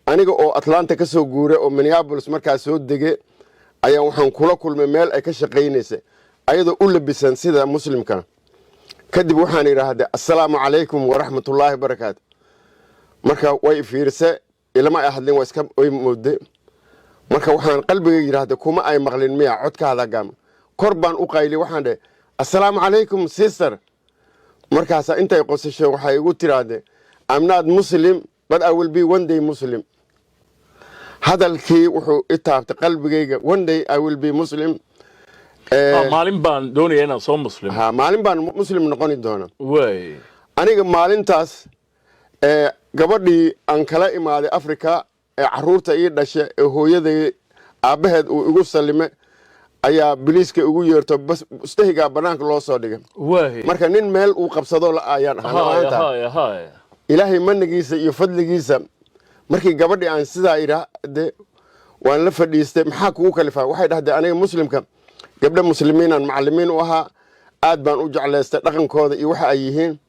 Aniga oo Atlanta ka soo guuray oo Minneapolis markaa soo dege ayaa waxaan kula kulmay meel ay ka shaqaynaysa, ayadoo u labisan sida Muslimka. Kadib waxaan idhaahday, "Assalaamu calaykum waraxmatullaahi barakaatu." Marka way fiirise, ilama ay hadlin, waa iska way moodde. Marka waxaan qalbiga yidhaahday, "Kuma ay maqlin miya codkaada gaama?" Kor baan u qayli, waxaan dhahay, "Assalaamu calaykum, sister." Markaasa intay qosasho waxay igu tiraahde, "I'm not Muslim, but I will be one day Muslim." Hadalkii wuxuu i taabtay qalbigayga, "One day I will be Muslim." Maalin baan doonaya inaan soo Muslim. Ha, maalin baan Muslim noqoni doona. Aniga maalintaas gabadhii aan kala imaaday Africa ee caruurta ii dhasha ee hooyaday aabbaheed uu igu sallime ayaa biliiska igu yeerto, bas mustahigaa bannaanka loo soo dhigay. Marka nin meel uu qabsado la ayaan ahaa la'aanta. haya haya Ilaahay manigiisa iyo fadligiisa, markii gabadhii aan sidaa idhaahde, waan la fadhiistay. "Maxaa kugu kalifaa?" Waxay dhahdee, "Aniga Muslimka, gabdho Muslimiinaan macallimiin u ahaa, aad baan u jeclaystay dhaqankooda iyo waxa ay yihiin,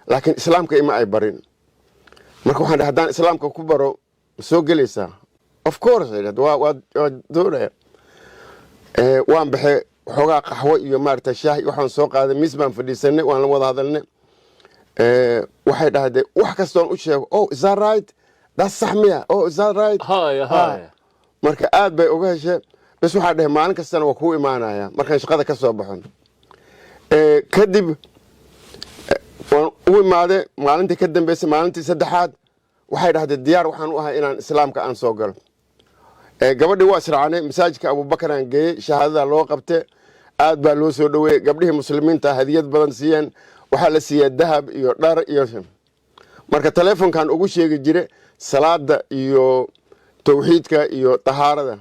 laakiin Islaamka ima ay barin. Marka waxaan dhahay, haddaan Islaamka ku baro, ma soo gelaysaa?" "Of course," ay dhahday, waa doonaya." Waan baxay, waxoogaa qaxwo iyo maarata shaah iyo waxaan soo qaaday, miis baan fadhiisanay, waan la wada hadalnay. Waxay dhahdee, wax kastoon u sheego, "Oh, is that right? That's sax miya? Oh, is that right?" haya haya Marka aad bay uga heshee. Bes, waxaa dhahay, "Maalin kastana waa kuu imaanaya markaan shaqada ka soo baxo." Kadib waan u imaade. Maalintii ka dambeysay, maalintii saddexaad, waxay dhahdee, "Diyaar waxaan u ahay inaan Islaamka aan soo galo." Gabadhii waa israacnay, masaajidka Abubakar aan geeyey, shahaadada loo qabte, aad baa loo soo dhoweeyey. Gabdhihii Muslimiinta hadiyad badan siiyeen, waxaa la siiyaa dahab iyo dhar iyo. Marka telefonkan ugu sheegi jire salaada iyo tawxiidka iyo tahaarada.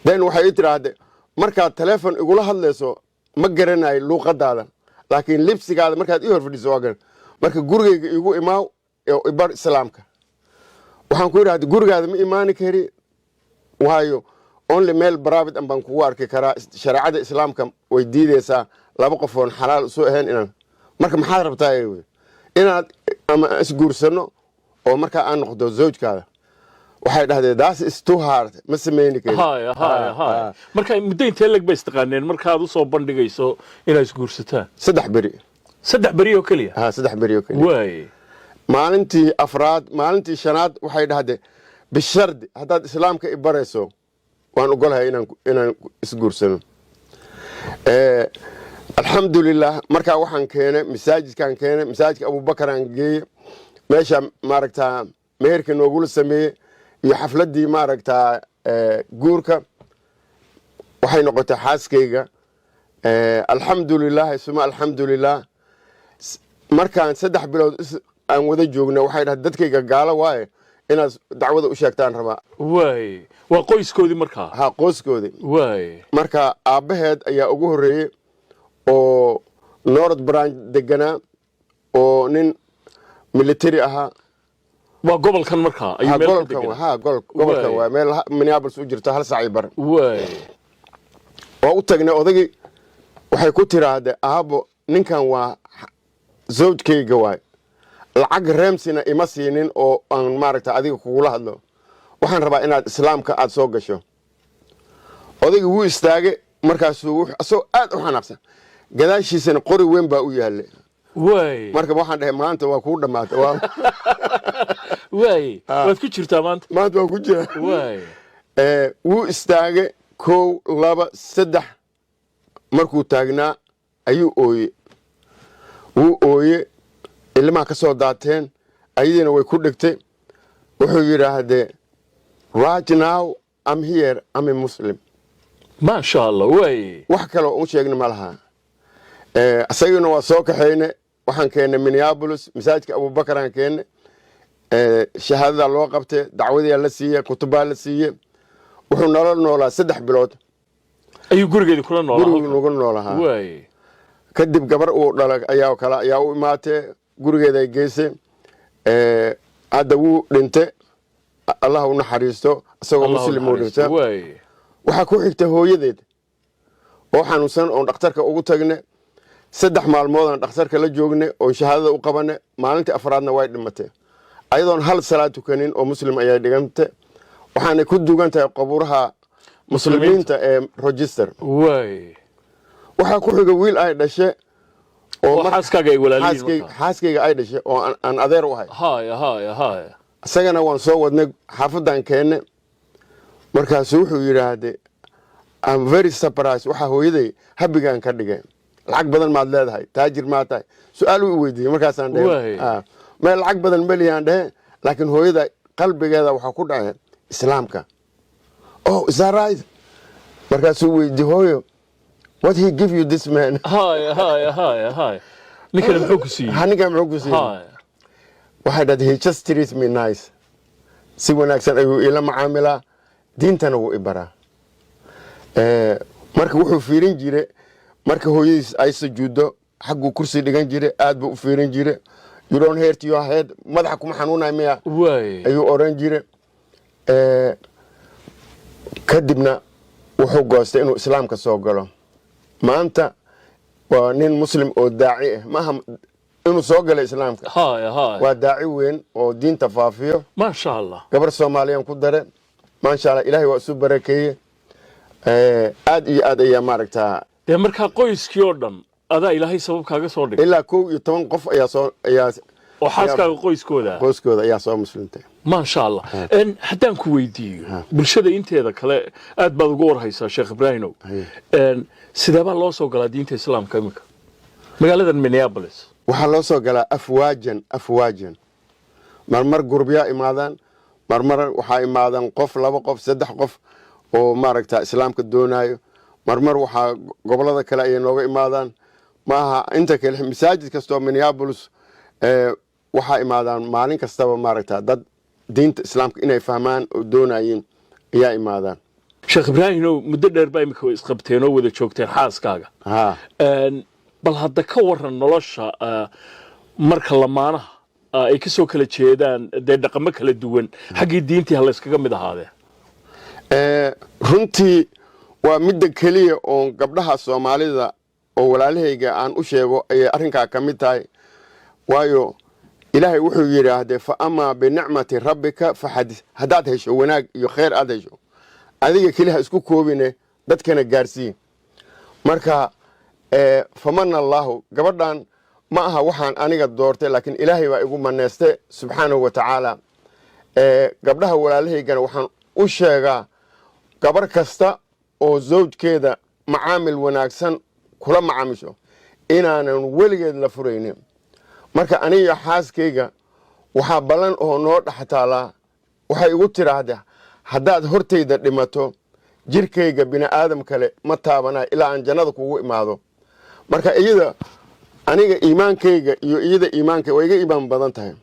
Then waxay ii tidhaahde, "Markaad telefon igula hadlayso ma garanayo luuqadaada, laakiin libsigaada markaad ii hor fadhiso waa garan. Marka gurigayga igu imaaw oo ibar Islaamka." Waxaan ku idhahda, "Gurigaada ma imaani kari, waayo only meel private an baan kugu arki karaa. Shareecada Islaamka way diideysaa laba qof oon xalaal isu ahayn inaan. Marka maxaad rabtaa?" "Inaad ama isguursano oo markaa aan noqdo zawjkaada." Waxay dhahdeen, "That is too hard, ma sameyni kari." Haya haya haya Marka muddo intee leg bay istaqaaneen markaad usoo bandhigayso inaad isguursataan? 3 beri. 3 beri oo keliya? Ha, 3 beri oo keliya. Maalintii afraad, maalintii shanaad, waxay dhahdeen, "Bishardi, haddaad Islaamka i barayso waan ogolahay inaan isguursano." Alxamdulilah, markaa waxaan keenay masaajidkaan keenay, masaajidka Abubakaraan geeye, meesha maaragtaa meherka noogula sameeyey iyo xafladdii maaragtaa guurka. Waxay noqotay xaaskayga. Alxamdulilah, suma alxamdulilah. Markaan 3 bilood aan wada joogna, waxay dhahay, "Dadkayga gaalo waaye, inaad dacwada u sheegtaan rabaa." Waa qoyskoodii markaa? Ha, qoyskoodii. Marka aabbaheed ayaa ugu horreeyey oo North Branch deganaa oo nin military ahaa. Waa gobolkan markaa ayuu Ha, meel ka gobolkan deganaa? Ha, gobolkan. Waa meel Minneapolis u jirto hal saac iyo bar. Waa u tagnay odagii. Waxay ku tiraahde, "Aabo, ninkan waa zawjkayga waay, lacag reemsina ima siinin oo aan maaragta adiga kugula hadlo. Waxaan rabaa inaad Islaamka aad soo gasho." Odayga wuu istaagay, markaasuu asagoo aad u xanaaqsan, gadaashiisana qori weyn baa u yaallay. Marka waxaan dhahay, "Maanta waa kuu dhammaatay." Waad ku jirtaa maanta. Maanta waa ku jira. Wuu istaagay, kow, laba, saddex. Markuu taagnaa ayuu ooye, wuu ooye, ilmaha ka soo daateen, ayadiina way ku dhegtay. Wuxuu yidhaahdee, "Right now I'm here, I'm a Muslim." Maasha Allah. Wax kaloo u sheegna ma laha. Isagina waa soo kaxayne, waxaan keennay Minneapolis, masaajidka Abubakaraan keennay, shahaadada loo qabtay, dacwadiyaa la siiye, kutubaa la siiye. Wuxuu nala noolaa 3 bilood. Ayuu gurigeedii kula noolaa? Gurigu nagu noolahaa. Kadib gabar uu dhalay ayaa kale ayaa u imaatee, gurigeeda ay geysay. Hadda wuu dhintay, Allah u naxariisto, isagoo Allah u Muslim uu naxariisto. dhintay. Waxaa ku xigta hooyadeed oo xanuunsan oon dhakhtarka ugu tagne. 3 maalmoodaan dhakhtarka la joogne oon shahaadada u qabane. Maalintii afraadna way dhimatay. Ayadoon hal salaad tukanin oo Muslim ayay dhigante, waxaanay ku dugan tahay qabuuraha Muslimiinta ee Rochester. Waxaa ku xiga wiil ay dhashe oo xaaskaaga ay walaaliyiin markaa. Xaaskayga ay dhashe oo aan adeer u ahay. haya haya haya Isagana waan soo wadnay, xaafadan keenne. Markaasu wuxuu yidhaahday, "I'm very surprised, waxaa hooyaday habigaan ka dhigay. Lacag badan maad leedahay? Taajir maa tahay?" Su-aal uu i weydiiyey. Markaasaan dhehe, "Mee, lacag badan meliyaan," dhehe, "laakiin hooyada qalbigeeda waxaa ku dhacay Islaamka." "Oh, is that right?" Markaasuu weydiiyey, "Hooyo, what he give you, this man?" haya haya haya haya Ninkani muxuu ku siiyey? Ha, ninkan muxuu ku siiyey? Waxay dhahday, "He just treats me nice. Si wanaagsan ayuu ila macaamilaa, diintana wuu i baraa." Marka wuxuu fiirin jire marka hooyadiis ay sujuuddo, xagguu kursi dhigan jire, aad buu u fiirin jire. "You don't hurt your head? Madaxa kuma xanuunay miya?" Ayuu oran jire. Kadibna wuxuu goostay inuu Islaamka soo galo. Maanta waa nin Muslim oo daaci ah. Maaha inuu soo galay Islaamka, haya haya waa daaci weyn oo diinta faafiyo. Maasha Allah. Gabar Soomaaliyan ku dare. Maasha Allah, Ilaahay waa isu barakeeye. Aad iyo aad ayaa maaragtaa. Dee markaa qoyskii oo dhan adaa Ilaahay sabab kaaga soo dhigay. Ilaa 11 qof ayaa soo ayaa Oo xaaskaaga qoyskooda ah. Qoyskooda ayaa soo muslimtay. Maasha Allah. Haddaan ku weydiiyo, bulshada inteeda kale aad baad uga warhaysaa, Sheekh Ibraahimow. Sideebaa loo soo galaa diinta Islaamka iminka magaaladan Minneapolis? Waxaa loo soo galaa afwaajan afwaajan. Marmar gurubyaa imaadaan, marmar waxaa imaadaan qof, laba qof, saddex qof oo maaragta Islaamka doonaayo. Marmar waxaa gobolada kale ayay nooga imaadaan. Maaha inta kale, masaajid kastoo Minneapolis waxaa imaadaan maalin kastaba maaragta dad diinta Islaamka inay fahmaan oo doonayeen ayaa imaadaan. Sheekh Ibraahimow, muddo dheer baa imika isqabteen oo wada joogteen xaaskaaga. Ha. Bal hadda ka waran nolosha marka lamaanaha ay ka soo kala jeedaan dee dhaqamo kala duwan, xaggii diintii ha layskaga mid ahaadee? Runtii waa midda keliya oon gabdhaha Soomaalida oo walaalahayga aan u sheego ayay arrinkaa ka mid tahay. Waayo, Ilaahay wuxuu yidhaahdee, "Fa amaa binicmati rabbika faxadis." Haddaad hesho wanaag iyo khayr aad hesho, adiga keliha isku koobine, dadkana gaarsii. Marka famana allaahu, gabadhan ma aha waxaan aniga doortay, laakiin Ilaahay baa igu maneystay subxaanahu wa tacaala. Gabdhaha walaalahaygana waxaan u sheegaa, gabar kasta oo zawjkeeda macaamil wanaagsan kula macaamisho inaanan weligeed la furaynin. Marka aniga xaaskayga waxaa ballan oo noo dhex taalaa. Waxay igu tidhaahdaa, "Haddaad hortayda dhimato, jirkayga bini aadam kale ma taabanayo ilaa aan jannada kugu imaado." Marka iyada aniga iimaankayga iyo iyada iimaankayga, way iga iimaan badan tahay.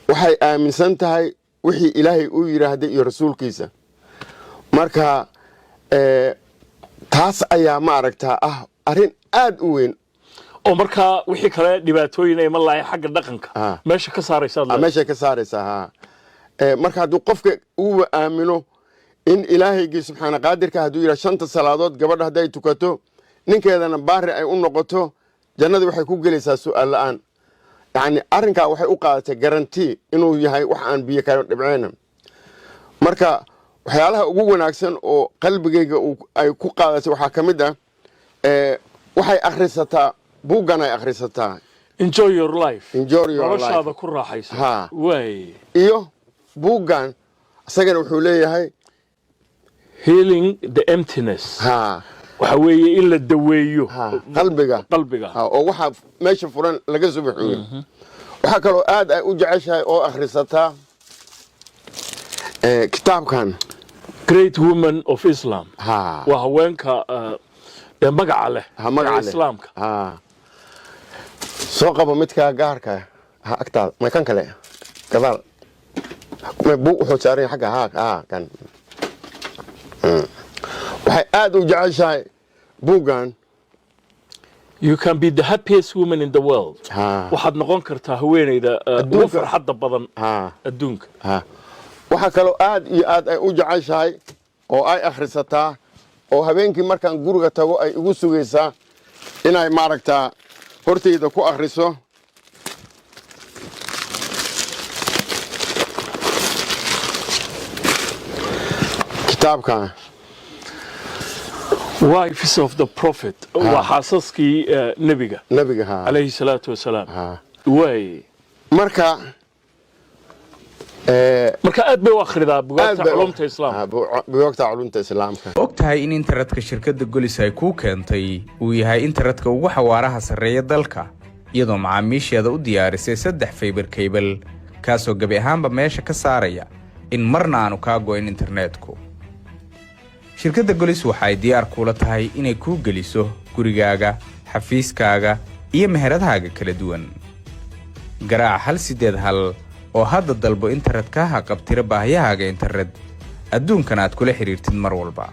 Waxay aaminsan tahay wixii Ilaahay u yidhaahday iyo rasuulkiisa. Marka taas ayaa maaragtaa ah arrin aad u weyn. Oo markaa wixii kale dhibaatooyin ay ma lahay xagga dhaqanka meesha ka saaraysaad leedahay. Meeshay ka saaraysaa, ha. Marka hadduu qofka uuba aamino in Ilaahaygii subxaana qaadirka hadduu yidhaha shanta salaadood gabadha hadday tukato, ninkeedana baari ay u noqoto, jannadii waxay ku gelaysaa su'aal la'aan. Yacni arrinkaa waxay u qaadatay guarantee inuu yahay wax aan biyo kala dhibceyna. Marka waxyaalaha ugu wanaagsan oo qalbigayga ay ku qaadatay waxaa ka mid ah, waxay akhrisataa buuggan ay akhrisataa. Enjoy Your Life. Enjoy Your Life. Noloshaada ku raaxayso. Ha. Waay. Iyo buuggan isagana wuxuu leeyahay Healing the Emptiness. Ha. Waxa weeye in la daweeyo Ha, qalbiga. Qalbiga. Ha, oo waxaa meesha furan laga soo bixiyo. Waxaa kaloo aad ay u jeceshahay oo akhrisataa kitaabkan. Great Women of Islam. Ha. Waa haweenka dee magaca leh Ha, magaca ee leh. Islaamka. Ha, soo qabo midka gaarka ha agtaada. May, kan kale gadaal. May, buug wuxuu saaran yahay xagga. Ha ha, kan. Waxay aad u jeceshahay buuggan. You Can Be the Happiest Woman in the World. Ha. Waxaad noqon kartaa haweeneyda ugu Adduunka. farxadda badan ha adduunka. Ha, waxaa kaloo aad iyo aad ay u jeceshahay oo ay akhrisataa oo habeenkii markaan guriga tago ay igu sugaysaa inay maaragtaa hortayda ku akhriso. Kitaabkan. Wives of the Prophet, waa xaasaskii nebiga. Nebiga, ha. Calayhi salaatu wasalaam. Ha. Waay. Marka Marka aad bay u akhridaa aad bugaagta bay culumta islaamka. Ha, bugaagta culumta islaamka. Og tahay in internetka shirkadda Golis ay kuu keentay uu yahay internetka ugu xawaaraha sarreeya dalka, iyadoo macaamiisheeda u diyaarisay saddex fiber cable, kaasoo gebi ahaanba meesha ka saaraya in marna aanu kaa go'in internetku. Shirkadda Golis waxa ay diyaar kuula tahay inay kuu geliso gurigaaga, xafiiskaaga iyo meheradahaaga kala duwan. Garaac 181 oo hadda dalbo internet kaa haqabtira baahiyahaaga internet, adduunkana aad kula xidhiirtid mar walba.